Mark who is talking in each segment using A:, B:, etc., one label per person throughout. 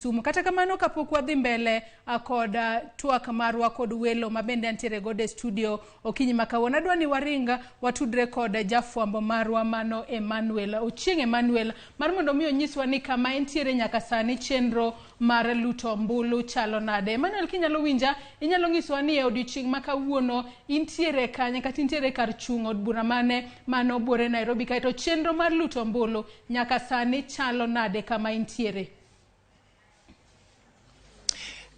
A: Kisumu. Kata kamano kapok wadhi mbele kod twak marwa kod welo mabende antiere godo e studio okinyi ma kawuono, adwa ni waring watudre kod jafwambo marwa mano Emmanuel Ochieng Emmanuel mar mondo mi onyiswa ni kama entiere nyaka sani chenro mar luto ombulu chalo nade. Emmanuel, kinyalo winja, inyalo nyiswa ni e odiochieng' ma kawuono intiere kanye kata intiere kar chung' od bura mane mano buore Nairobi kaeto chenro mar luto ombulu nyaka sani chalo nade kama intiere?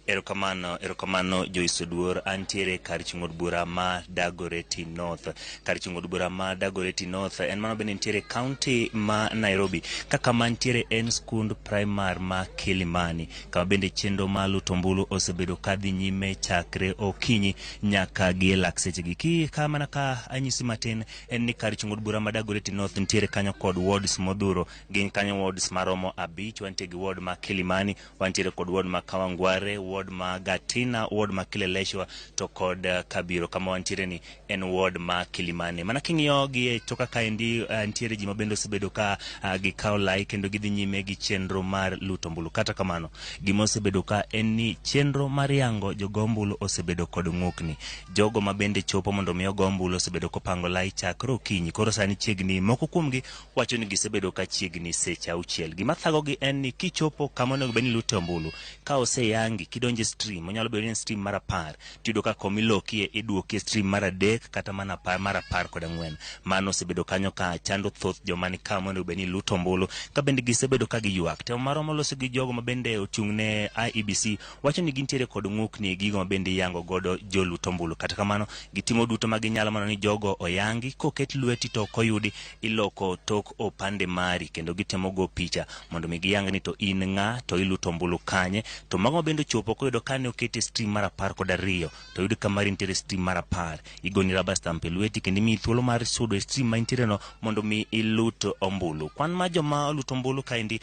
B: Erokamano, erokamano Joyce Oduor. Antiere kar chung' od bura ma Dagoretti North. Kar chung' od bura ma Dagoretti North en mano bende nitiere county ma Nairobi. Kaka mantiere en skund primar ma Kilimani, kama bende chenro mar luto ombulu osebedo kadhi nyime chakre okinyi nyaka gi e lak sechegi. Ki ka mana ka anyisi matin en ni kar chung' od bura ma Dagoretti North nitiere kanyo kod wards modhuro. Gin kanyo wards maromo 5. Wantie gi ward ma Kilimani, wantiere kod ward ma Kawangware, ward ma Gatina, ward ma Kileleshwa to kod Kabiro. Kama wantiere ni en ward ma Kilimani. Mana king'iyo gi e toka kaendi, nitiere ji mabende osebedo ka gikawo lai kendo gidhi nyime gi chenro mar luto ombulu. Kata kamano, gima osebedo ka en ni chenro mar yango jogo ombulu osebedo kod ng'ukni. Jogo mabende chopo mondo mi ogo ombulu osebedo kopango lai chakre okinyi. Koro sani chiegni moko kuomgi wacho ni gisebedo ka chiegni seche 6. Gima thagogi en ni kichopo kama onego bed ni ilute ombulu, ka oseyangi kidonjo e stream, onyalo bedo ni en stream mar 10, tiyudo ka koma ilokie iduoki e stream mar 3 kata mana mar 14. Mano osebedo kanyo ka chando thoth joma ni kama onego bed ni iluto ombulu, ka bende gisebedo ka giywak. Temo maromo loso gi jogo ma bende ochung' ne IEBC wacho ni gintiere kod ng'ukni e gigo ma bende iyango godo jolut ombulu. Kata kamano, gitimo duto ma ginyalo mondo ni jogo oyangi, koket lweti to ok oyudi, iloko tok opande mari kendo gitemo go picha mondo mi giyang ni to in ng'a to iluto ombulu kanye. To mago mabende ochopo koyudo kane okete stream mar 12 to oyud ka mari nitiere stream mar 10, igoni rubber stamp e lweti kendo imiyi thuolo mar sudo e stream ma intiere no mondo mi ilut ombulu. Kwan mar joma oluto ombulu kaendi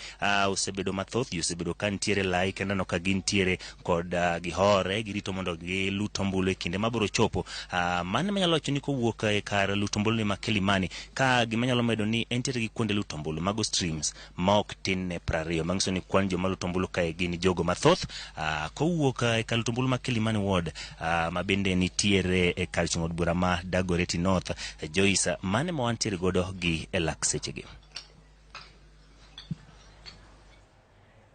B: osebedo mathoth, ji osebedo ka nitiere lai kendo aneno ka gintiere kod gihore, girito mondo gilut ombulu e kinde mabiro chopo. Mano manyalo wacho ni kowuok e kar luto ombulu ni ma Kilimani, ka gima nyalo medo ni entiere gi kuonde luto ombulu mago streams ma ok tin ne 20, manyiso ni kwan joma luto ombulu kae gin jogo mathoth. Kowuok e kar luto ombulu ma Kilimani ward, ma bende nitiere e kar chung' od bura ma Dagoretti North, Joyce, mane ma wantiere godo gi e lak sechegi?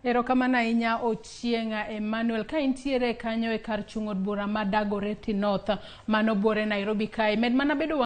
A: Erokamano ahinya Ochieng Emmanuel. Ka intiere kanyo e kar chung' od bura ma Dagoretti North mano buore Nairobi kae, med mana bedo